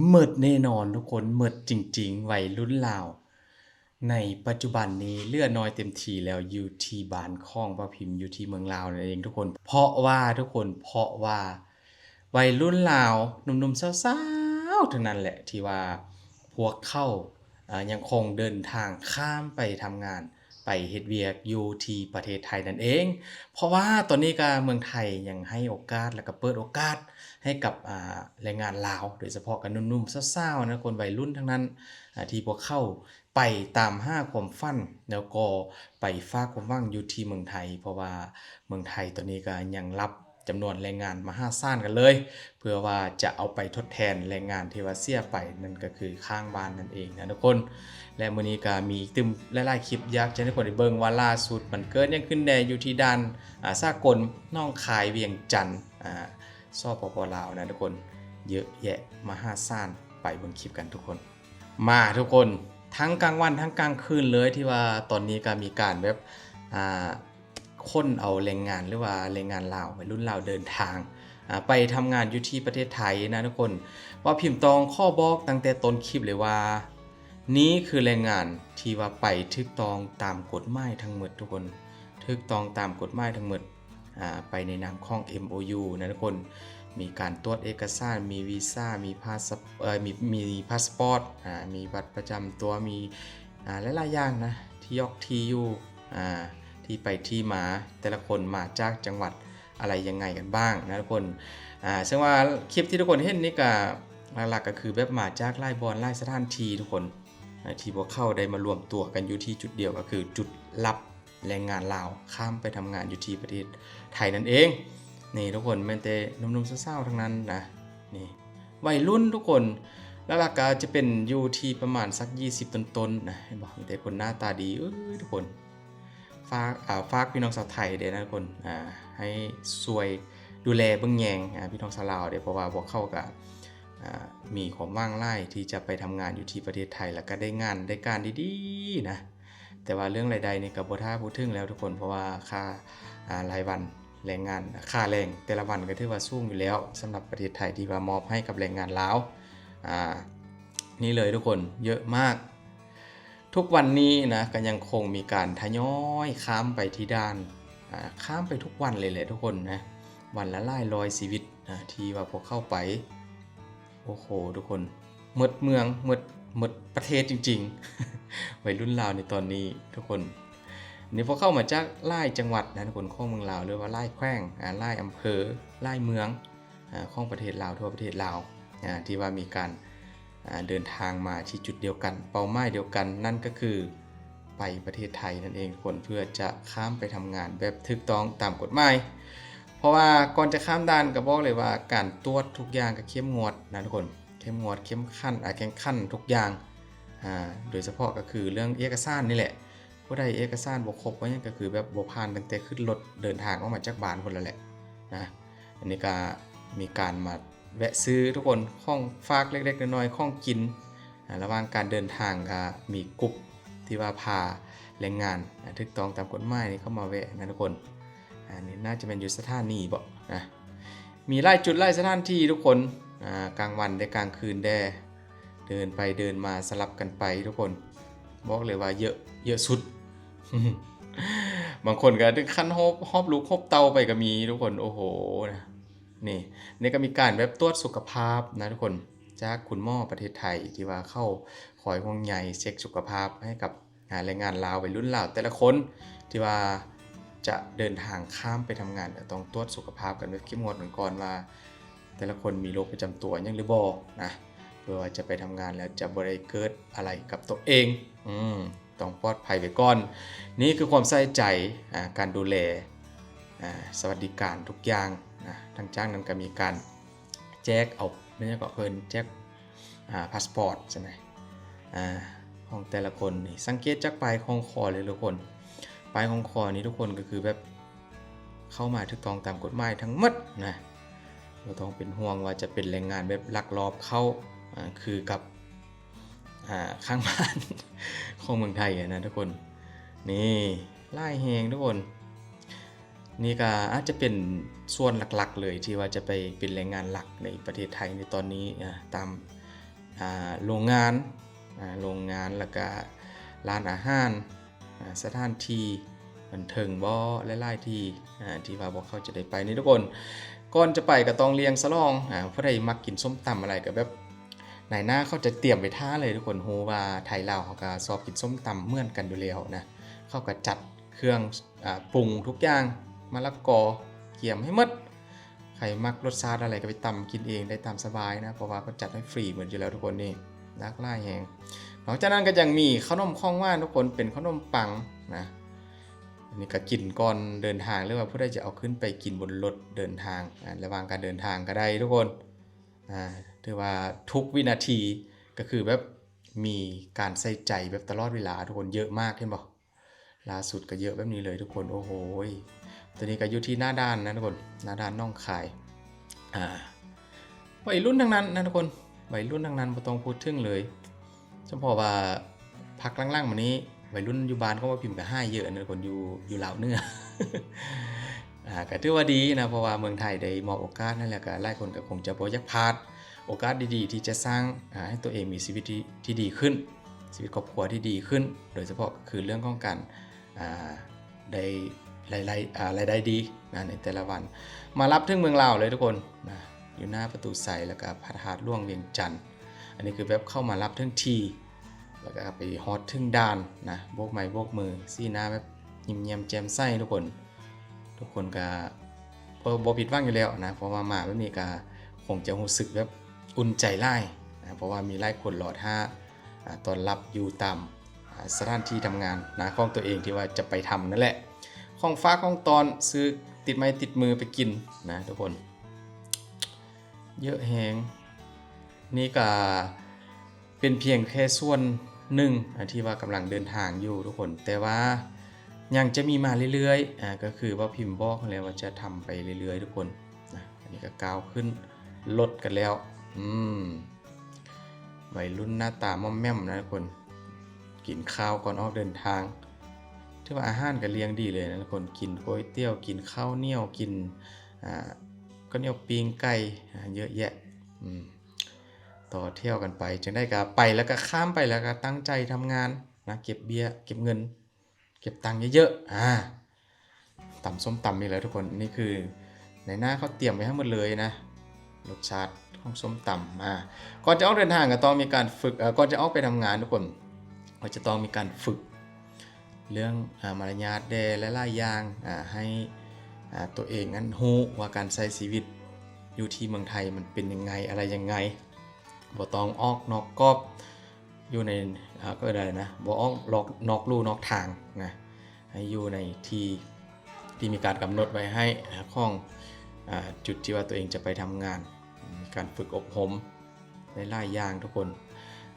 ໝົດແນ່ນອນທຸກຄົນ ໝົດຈິງໆ ໄວລຸ້ນລາວໃນປັດຈຸບັນນີ້ເຫຼືອໜ້ອຍເຕັມທີແລ້ວ ຢູ່ທີ່ບ້ານຂອງບ່າວພິມ ຢູ່ທີ່ເມືອງລາວນັ້ນເອງທຸກຄົນ. ເພາະວ່າທຸກຄົນ ເພາະວ່າໄວລຸ້ນລາວ ໜຸ່ມໆ ສາວໆ ທັງນັ້ນແຫຼະ ທີ່ວ່າພວກເຂົາ ອ່າ ຍັງຄົງເດີນທາງຂ້າມໄປທຳງານ ໄປເຮັດວຽກຢູ່ທີ່ປະເທດໄທນັ້ນເອງ. ເພາະວ່າຕອນນີ້ກະເມືອງໄທຍັງໃຫ້ໂອກາດ ແລະກະເປີດໂອກາດໃຫ້ກັບ ອ່າ ແຮງງານລາວ ໂດຍສະເພາະກະໜຸ່ມໆ ສາວໆ ນະ ຄົນໄວລຸ້ນທັງນັ້ນ ອ່າ ທີ່ພວກເຂົາໄປຕາມຫາຄວາມຝັນ ແລ້ວກໍໄປຝາກຄວາມຫວັງຢູ່ທີ່ເມືອງໄທ. ເພາະວ່າເມືອງໄທຕອນນີ້ກະຍັງຮັບ ຈຳນວນແຮງງານມະຫາສານກັນເລີຍ ເພື່ອວ່າຈະເອົາໄປທົດແທນແຮງງານທີ່ວ່າເສຍໄປ ນັ້ນກໍຄືຄ້າງບ້ານນັ້ນເອງນະທຸກຄົນ. ແລະ ມື້ນີ້ກໍມີຕື່ມຫຼາຍໆຄລິບ ຢາກຈະໃຫ້ທຸກຄົນໄດ້ເບິ່ງວ່າລ່າສຸດມັນເກີດຫຍັງຂຶ້ນແດ່ ຢູ່ທີ່ດ່ານ ອາ ສາກົນໜອງຄາຍວຽງຈັນ ອາ ສປປ ລາວນະທຸກຄົນ ເຍອະແຍະມະຫາສານ. ໄປເບິ່ງຄລິບກັນທຸກຄົນ. ມາທຸກຄົນ ທັງກາງວັນທັງກາງຄືນເລີຍ ທີ່ວ່າຕອນນີ້ກໍມີການແບບ ອ່າ ຂົນເອົາແຮງງານ ຫຼືວ່າແຮງງານລາວ ໄວລຸ້ນລາວເດີນທາງ ອ່າ ໄປທຳງານຢູ່ທີ່ປະເທດໄທນະທຸກຄົນ. ບ່າວພິມຕ້ອງຂໍບອກຕັ້ງແຕ່ຕົ້ນຄລິບເລີຍວ່າ ນີ້ຄືແຮງງານທີ່ວ່າໄປຖືກຕ້ອງຕາມກົດໝາຍທັງໝົດທຸກຄົນ ຖືກຕ້ອງຕາມກົດໝາຍທັງໝົດ ອ່າ ໄປໃນນາມຂອງ ເອັມໂອຢູ ນະທຸກຄົນ. ມີການຕວດເອກະສານ ມີວີຊາ ມີພາສ ເອີ ມີ ມີພາສປອດ ອ່າ ມີບັດປະຈຳຕົວ ມີ ອ່າ ຫຼາຍໆຢ່າງນະ ທີ່ຢູ່ ທີ່ຢູ່ ອ່າ ທີ່ໄປທີ່ມາ ແຕ່ລະຄົນມາຈາກຈັງຫວັດອະໄລຍັງໄງກັນບ້າງນະທຸກຄົນ. ອ່າ ເຊິ່ງວ່າຄລິບທີ່ທຸກຄົນເຫັນນີ້ກະ ຫຼັກໆກໍຄືແບບມາຈາກຫຼາຍບ່ອນຫຼາຍສະຖານທີ່ທຸກຄົນ ອ່າ ທີ່ພວກເຂົາໄດ້ມາລວມຕົວກັນຢູ່ທີ່ຈຸດດຽວ ກໍຄືຈຸດຮັບແຮງງານລາວຂ້າມໄປທຳງານຢູ່ທີ່ປະເທດໄທນັ້ນເອງ. ນີ້ທຸກຄົນ ແມ່ນແຕ່ໜຸ່ມໆ ສາວໆ ທັງນັ້ນນະ ນີ້ ໄວລຸ້ນທຸກຄົນ. ຫຼັກໆກໍຈະເປັນຢູ່ທີ່ປະມານສັກ ຊາວ ຕົ້ນໆ ນະ ເຫັນບໍ່? ມີແຕ່ຄົນໜ້າຕາດີ ເອີຍ ທຸກຄົນ. ຝາກ ອ່າ ຝາກພີ່ນ້ອງຊາວໄທເດ້ນະທຸກຄົນ ອ່າ ໃຫ້ຊ່ວຍດູແລເບິ່ງແຍງ ອ່າ ພີ່ນ້ອງຊາວລາວເດ້ ເພາະວ່າພວກເຂົາກະ ອ່າ ມີຄວາມຫວັງຫຼາຍທີ່ຈະໄປທຳງານຢູ່ທີ່ປະເທດໄທ ແລ້ວກະໄດ້ງານໄດ້ການດີໆ ນະ. ແຕ່ວ່າເລື່ອງລາຍໄດ້ນີ້ກໍບໍ່ຖ້າພູດເຖິງແລ້ວທຸກຄົນ ເພາະວ່າຄ່າ ອ່າ ລາຍວັນແຮງງານ ຄ່າແຮງແຕ່ລະວັນກໍຖືວ່າສູງຢູ່ແລ້ວ ສຳລັບປະເທດໄທທີ່ວ່າມອບໃຫ້ກັບແຮງງານລາວ ອ່າ ນີ້ເລີຍທຸກຄົນ ເຍອະມາກ. ທຸກວັນນີ້ນະ ກໍຍັງຄົງມີການທະຍອຍຂ້າມໄປທີ່ດ່ານ ອ່າ ຂ້າມໄປທຸກວັນເລີຍແຫຼະທຸກຄົນນະ ວັນລະຫຼາຍຮ້ອຍຊີວິດນະ ທີ່ວ່າພວກເຂົາໄປ. ໂອ້ໂຫ ທຸກຄົນ ໝົດເມືອງ ໝົດ ໝົດປະເທດຈິງໆ ໄວລຸ້ນລາວໃນຕອນນີ້ທຸກຄົນ. ນີ້ພວກເຂົາມາຈາກຫຼາຍຈັງຫວັດນະທຸກຄົນ ຂອງເມືອງລາວ ຫຼືວ່າຫຼາຍແຂວງ ອ່າ ຫຼາຍອຳເພີ ຫຼາຍເມືອງ ອ່າ ຂອງປະເທດລາວ ທົ່ວປະເທດລາວ ອ່າ ທີ່ວ່າມີການ ອ່າ ເດີນທາງມາທີ່ຈຸດດຽວກັນ ເປົ້າໝາຍດຽວກັນ ນັ້ນກໍຄືໄປປະເທດໄທນັ້ນເອງທຸກຄົນ ເພື່ອຈະຂ້າມໄປທຳງານແບບຖືກຕ້ອງຕາມກົດໝາຍ. ເພາະວ່າກ່ອນຈະຂ້າມດ່ານກໍບອກເລີຍວ່າ ການຕວດທຸກຢ່າງກໍເຂັ້ມງວດນະທຸກຄົນ ເຂັ້ມງວດ ເຂັ້ມຂັນ ອ່າ ເຄັ່ງຂັນທຸກຢ່າງ ອ່າ ໂດຍສະເພາະກໍຄືເລື່ອງເອກະສານນີ້ແຫຼະ. ຜູ້ໃດເອກະສານບໍ່ຄົບບໍ່ຫຍັງ ກໍຄືແບບບໍ່ຜ່ານ ຕັ້ງແຕ່ຂຶ້ນລົດເດີນທາງອອກມາຈາກບ້ານພຸ້ນແລ້ວແຫຼະນະ. ອັນນີ້ກໍມີການມາແວະຊື້ທຸກຄົນ ຂອງຝາກເລັກໆນ້ອຍໆ ຂອງກິນ. ອ່າ ລະຫວ່າງການເດີນທາງກໍມີກຸ່ມທີ່ວ່າພາແຮງງານ ອ່າ ຖືກຕ້ອງຕາມກົດໝາຍນີ້ເຂົ້າມາແວະນະທຸກຄົນ. ອັນນີ້ໜ້າຈະແມ່ນຢູ່ສະຖານີບໍນະ. ມີຫຼາຍຈຸດຫຼາຍສະຖານທີ່ທຸກຄົນ ອ່າ ກາງວັນແດ່ກາງຄືນແດ່ ເດີນໄປເດີນມາສະຫຼັບກັນໄປທຸກຄົນ. ບອກເລີຍວ່າເຍອະ ເຍອະສຸດ ບາງຄົນກໍເຖິງຂັ້ນຫອບ ຫອບລູກຫອບເຕົ້າໄປກໍມີທຸກຄົນ. ໂອ້ໂຫ ນະ ນີ້ ນີ້ກໍມີການແບບຕວດສຸຂະພາບນະທຸກຄົນ ຈາກຄຸນໝໍປະເທດໄທ ທີ່ວ່າເຂົາຄອຍຫ່ວງໃຍເຊັກສຸຂະພາບໃຫ້ກັບ ອ່າ ແຮງງານລາວ ໄວລຸ້ນລາວແຕ່ລະຄົນ ທີ່ວ່າຈະເດີນທາງຂ້າມໄປທຳງານ ກໍຕ້ອງຕວດສຸຂະພາບກັນແບບເຂັ້ມງວດກ່ອນວ່າ ແຕ່ລະຄົນມີໂລກປະຈຳຕົວຫຍັງຫຼືບໍ່ນະ ເພື່ອວ່າຈະໄປທຳງານແລ້ວຈະບໍ່ໄດ້ເກີດອະໄລກັບຕົວເອງ. ອືມ ຕ້ອງປອດໄພໄວ້ກ່ອນ. ນີ້ຄືຄວາມໃສ່ໃຈ ອ່າ ການດູແລ ອ່າ ສະຫວັດດີການທຸກຢ່າງນະ. ຫຼັງຈາກນັ້ນກໍມີການແຈກເອົາ ແມ່ນຫຍັງເກາະ ເພິ່ນແຈກ ອ່າ ພາສປອດໃຊ່ໄໝ ອ່າ ຂອງແຕ່ລະຄົນນີ້. ສັງເກດຈາກປ້າຍຂອງຄໍເລີຍທຸກຄົນ ປ້າຍຂອງຄໍນີ້ທຸກຄົນ ກໍຄືແບບເຂົ້າມາຖືກຕ້ອງຕາມກົດໝາຍທັງໝົດນະ. ບໍ່ຕ້ອງເປັນຫ່ວງວ່າຈະເປັນແຮງງານແບບລັກລອບເຂົ້າ ອ່າ ຄືກັບ ອ່າ ຂ້າງບ້ານຂອງເມືອງໄທນະທຸກຄົນ. ນີ້ຫຼາຍແຮງທຸກຄົນ. ນີ້ກໍອາດຈະເປັນສ່ວນຫຼັກໆເລີຍ ທີ່ວ່າຈະໄປເປັນແຮງງານຫຼັກໃນປະເທດໄທໃນຕອນນີ້ ອ່າ ຕາມ ອ່າ ໂລງງານ ອ່າ ໂລງງານ ແລ້ວກະຮ້ານອາຫານ ອ່າ ສະຖານທີ່ບັນເທີງບໍ ຫຼາຍໆທີ່ ອ່າ ທີ່ວ່າພວກເຮົາຈະໄດ້ໄປນີ້ທຸກຄົນ. ກ່ອນຈະໄປກໍຕ້ອງລ້ຽງສະຫຼອງ ອ່າ ຜູ້ໃດມັກກິນສົ້ມຕຳອະໄລກໍແບບ ນາຍໜ້າເຂົາຈະຕຽມໄວ້ຖ້າເລີຍທຸກຄົນ. ຮູ້ວ່າໄທລາວເຮົາກໍຊອບກິນສົ້ມຕຳເໝືອນກັນຢູ່ແລ້ວນະ ເຂົາກໍຈັດເຄື່ອງ ອ່າ ປຸງທຸກຢ່າງ ມະລະກອ ກຽມໃຫ້ໝົດ. ໃຜມັກລົດຊາດອະໄລກໍໄປຕຳກິນເອງໄດ້ຕາມສະບາຍນະ ເພາະວ່າເຂົາຈັດໃຫ້ຟຣີໝົດຢູ່ແລ້ວທຸກຄົນນີ້ ຫຼາກຫຼາຍແຮງ. ນອກຈາກນັ້ນກໍຍັງມີຂະໜົມຂອງຫວານທຸກຄົນ ເປັນຂະໜົມປັງນະ ອັນນີ້ກໍກິນກ່ອນເດີນທາງ ຫຼືວ່າຜູ້ໃດຈະເອົາຂຶ້ນໄປກິນບົນລົດເດີນທາງ ອ່າ ລະຫວ່າງການເດີນທາງກໍໄດ້ທຸກຄົນ. ອ່າ ຖືວ່າທຸກວິນາທີກໍຄືແບບມີການໃສ່ໃຈແບບຕະຫຼອດເວລາທຸກຄົນ ເຍາະມາກ ເຫັນບໍ່? ລ່າສຸດກໍເຍາະແບບນີ້ເລີຍທຸກຄົນ. ໂອ້ໂຫຍ ຕົວນີ້ກໍຢູ່ທີ່ໜ້າດ່ານນະທຸກຄົນ ໜ້າດ່ານໜອງຄາຍ. ອ່າ ໄວລຸ້ນທັງນັ້ນນະທຸກຄົນ ໄວລຸ້ນທັງນັ້ນ ບໍ່ຕ້ອງພູດເຖິງເລີຍ. ສະເພາະວ່າພັກຫຼັງໆມານີ້ ໄວລຸ້ນຢູ່ບ້ານຂອງບ່າວພິມກໍຫາຍເຍາະນະທຸກຄົນ ຢູ່ ຢູ່ລາວເໜືອ. ອ່າ ກໍຖືວ່າດີນະ ເພາະວ່າເມືອງໄທໄດ້ມອບໂອກາດໃຫ້ແລ້ວ ກໍຫຼາຍຄົນກໍຄົງຈະບໍ່ຢາກພາດໂອກາດດີໆ ທີ່ຈະສ້າງ ອ່າ ໃຫ້ຕົວເອງມີຊີວິດທີ່ ທີ່ດີຂຶ້ນ ຊີວິດຄອບຄົວທີ່ດີຂຶ້ນ ໂດຍສະເພາະກໍຄືເລື່ອງຂອງການ ອ່າ ໄດ້ລາຍໄດ້ ອ່າ ລາຍໄດ້ດີນະ ໃນແຕ່ລະວັນ. ມາລັບເຖິງເມືອງລາວເລີຍທຸກຄົນນະ ຢູ່ໜ້າປະຕູໄຊ ແລ້ວກໍພະທາດຫຼວງວຽງຈັນ. ອັນນີ້ຄືແບບເຂົ້າມາລັບເຖິງທີ່ ແລ້ວກໍໄປຮອດເຖິງດ່ານນະ ໂບກໄມ້ໂບກມື ສີໜ້າແບບຍິ້ມແຍ້ມແຈ່ມໃສທຸກຄົນ. ທຸກຄົນກໍ ບໍ່ ບໍ່ຜິດຫວັງຢູ່ແລ້ວນະ ເພາະວ່າມາແບບນີ້ກໍຄົງຈະຮູ້ສຶກແບບອຸ່ນໃຈຫຼາຍນະ ເພາະວ່າມີຫຼາຍຄົນລໍຖ້າ ອ່າ ຕ້ອນຮັບຢູ່ຕາມ ອ່າ ສະຖານທີ່ທຳງານນະ ຂອງຕົວເອງທີ່ວ່າຈະໄປທຳນັ້ນແຫຼະ. ຂອງຝາກຂອງຕ້ອນ ຊື້ຕິດໄມ້ຕິດມືໄປກິນນະທຸກຄົນ ເຍາະແຮງ. ນີ້ກໍເປັນພຽງແຄ່ສ່ວນໜຶ່ງ ອ່າ ທີ່ວ່າກຳລັງເດີນທາງຢູ່ທຸກຄົນ ແຕ່ວ່າຍັງຈະມີມາເລື້ອຍໆ. ອ່າ ກໍຄືວ່າພິມບອກຫັ້ນແຫຼະວ່າຈະທຳໄປເລື້ອຍໆທຸກຄົນນະ. ອັນນີ້ກໍກ້າວຂຶ້ນລົດກັນແລ້ວ. ອືມ ໄວລຸ້ນໜ້າຕາມ່ອມແໝ້ມນະທຸກຄົນ ກິນຂ້າວກ່ອນອອກເດີນທາງ. ຖືວ່າອາຫານກໍລ້ຽງດີເລີຍນະທຸກຄົນ ກິນກ໋ວຍຕຽວ ກິນເຂົ້າໜຽວ ກິນ ອ່າ ເຂົ້າໜຽວປີ້ງໄກ່ ອ່າ ເຍາະແຍະ. ອືມ ຕໍ່ແຖວກັນໄປ ຈັ່ງໃດກໍໄປແລ້ວກໍຂ້າມໄປ ແລ້ວກໍຕັ້ງໃຈທຳງານນະ ເກັບເບ້ຍເກັບເງິນ ເກັບຕັງເຍາະໆ. ອ່າ ຕຳສົ້ມຕຳນີ້ແຫຼະທຸກຄົນ ນີ້ຄືນາຍໜ້າເຂົາຕຽມໄວ້ໃຫ້ໝົດເລີຍນະ ລົດຊາດຂອງສົ້ມຕຳ. ອ່າ ກ່ອນຈະອອກເດີນທາງກໍຕ້ອງມີການຝຶກ ເອີ ກ່ອນຈະອອກໄປທຳງານທຸກຄົນ ກໍຈະຕ້ອງມີການຝຶກເລື່ອງ ອ່າ ມາລະຍາດແດ່ຫຼາຍໆຢ່າງ ອ່າ ໃຫ້ ອ່າ ຕົວເອງນັ້ນຮູ້ວ່າການໃຊ້ຊີວິດຢູ່ທີ່ເມືອງໄທມັນເປັນຍັງໄງ ອະໄລຍັງໄງ. ບໍ່ຕ້ອງອອກນອກກອບ ຢູ່ໃນ ອ່າ ເອີ້ນວ່າໃດນະ ບໍ່ອອກນອກ ນອກลู่ນອກທາງນະ ໃຫ້ຢູ່ໃນທີ່ ທີ່ມີການກຳນົດໄວ້ໃຫ້ ອ່າ ຂອງ ອ່າ ຈຸດທີ່ວ່າຕົວເອງຈະໄປທຳງານ. ມີການຝຶກອົບຮົມຫຼາຍໆຢ່າງທຸກຄົນ.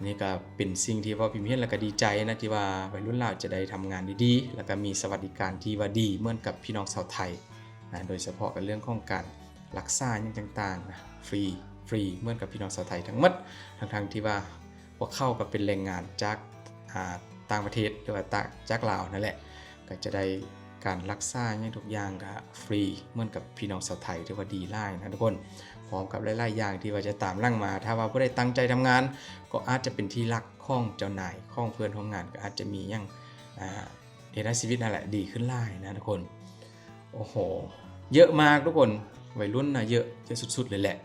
ນີ້ກໍເປັນສິ່ງທີ່ວ່າພິມເຫັນແລ້ວກໍດີໃຈນະ ທີ່ວ່າໄວລຸ້ນລາວຈະໄດ້ທຳງານດີໆ ແລ້ວກໍມີສະຫວັດດີການທີ່ວ່າດີເໝືອນກັບພີ່ນ້ອງຊາວໄທນະ ໂດຍສະເພາະກັນເລື່ອງຂອງການ ລັກສາຫຍັງຕ່າງໆນະ ຟຣີ ຟຣີເໝືອນກັບພີ່ນ້ອງຊາວໄທທັງໝົດ ທັງໆທີ່ວ່າພວກເຂົາກໍເປັນແຮງງານຈາກ ອ່າ ຕ່າງປະເທດ ຫຼືວ່າຈາກ ຈາກລາວນັ້ນແຫຼະ ກໍຈະໄດ້ການລັກສາຫຍັງທຸກຢ່າງກໍຟຣີເໝືອນກັບພີ່ນ້ອງຊາວໄທ ຖືວ່າດີຫຼາຍນະທຸກຄົນ. ພ້ອມກັບຫຼາຍໆຢ່າງທີ່ວ່າຈະຕາມຫຼັງມາ ຖ້າວ່າຜູ້ໃດຕັ້ງໃຈທຳງານ ກໍອາດຈະເປັນທີ່ຮັກຂອງເຈົ້ານາຍ ຂອງເພື່ອນຮ່ວມງານ ກໍອາດຈະມີຫຍັງ ອ່າ ເຮັດໃຫ້ຊີວິດນັ້ນແຫຼະດີຂຶ້ນຫຼາຍນະທຸກຄົນ. ໂອ້ໂຫ ເຍາະມາກທຸກຄົນ ໄວລຸ້ນນະ ເຍາະ ເຍາະສຸດໆເລີຍແຫຼະ.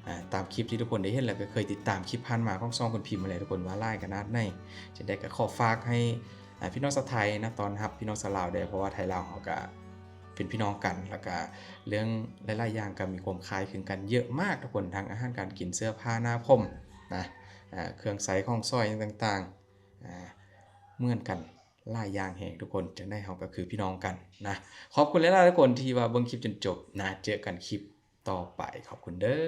ອ່າ ຕາມຄລິບທີ່ທຸກຄົນໄດ້ເຫັນ ແລ້ວກໍເຄີຍຕິດຕາມຄລິບຜ່ານມາຂອງຊ່ອງຄົນພິມຫັ້ນແຫຼະທຸກຄົນ ວ່າຫຼາຍຂະໜາດໃດ. ຈັ່ງໃດກໍຂໍຝາກໃຫ້ ອ່າ ພີ່ນ້ອງຊາວໄທນະ ຕ້ອນຮັບພີ່ນ້ອງຊາວລາວແດ່ ເພາະວ່າໄທລາວເຮົາກໍເປັນພີ່ນ້ອງກັນ ແລ້ວກໍເລື່ອງຫຼາຍໆຢ່າງກໍມີຄວາມຄ້າຍຄືກັນເຍາະມາກທຸກຄົນ ທັງອາຫານການກິນ ເສື້ອຜ້າໜ້າຜົມນະ ອ່າ ເຄື່ອງໃຊ້ຂອງສອຍຫຍັງຕ່າງໆ ອ່າ ເໝືອນກັນຫຼາຍຢ່າງແຮງທຸກຄົນ. ຈັ່ງໃດເຮົາກໍຄືພີ່ນ້ອງກັນນະ. ຂອບຄຸນຫຼາຍໆທຸກຄົນທີ່ວ່າເບິ່ງຄລິບຈົນຈົບນະ. ເຈີກັນຄລິບຕໍ່ໄປ. ຂອບຄຸນເດີ້.